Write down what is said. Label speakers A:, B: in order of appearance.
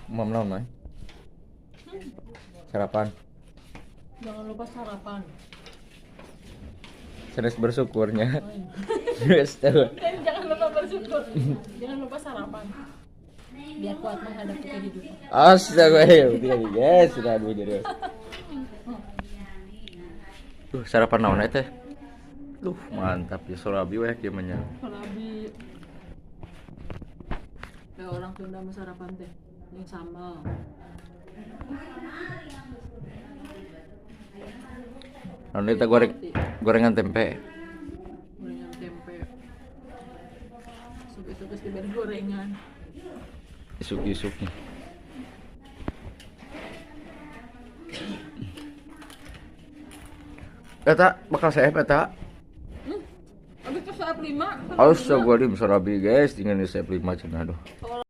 A: Mam naon mah? Sarapan.
B: Jangan lupa sarapan.
A: Serius bersyukurnya.
B: Jangan lupa bersyukur. Jangan lupa sarapan. Biar kuat menghadapi kehidupan.
A: Astaga, guys, sudah aduh jadi. Tuh, sarapan naon teh? Duh, mantap ya surabi weh kieu mah nya.
B: Surabi. Kayak orang Sunda mah sarapan teh yang sambal.
A: Naon eta gorengan tempe.
B: Gorengan tempe. Isuk-isuk geus diberi gorengan.
A: Isuk-isuknya. Eta bakal seep eta.
B: Habis itu seep 5.
A: Astagfirullahaladzim, surabi guys, tinggal di seep 5 cenah aduh.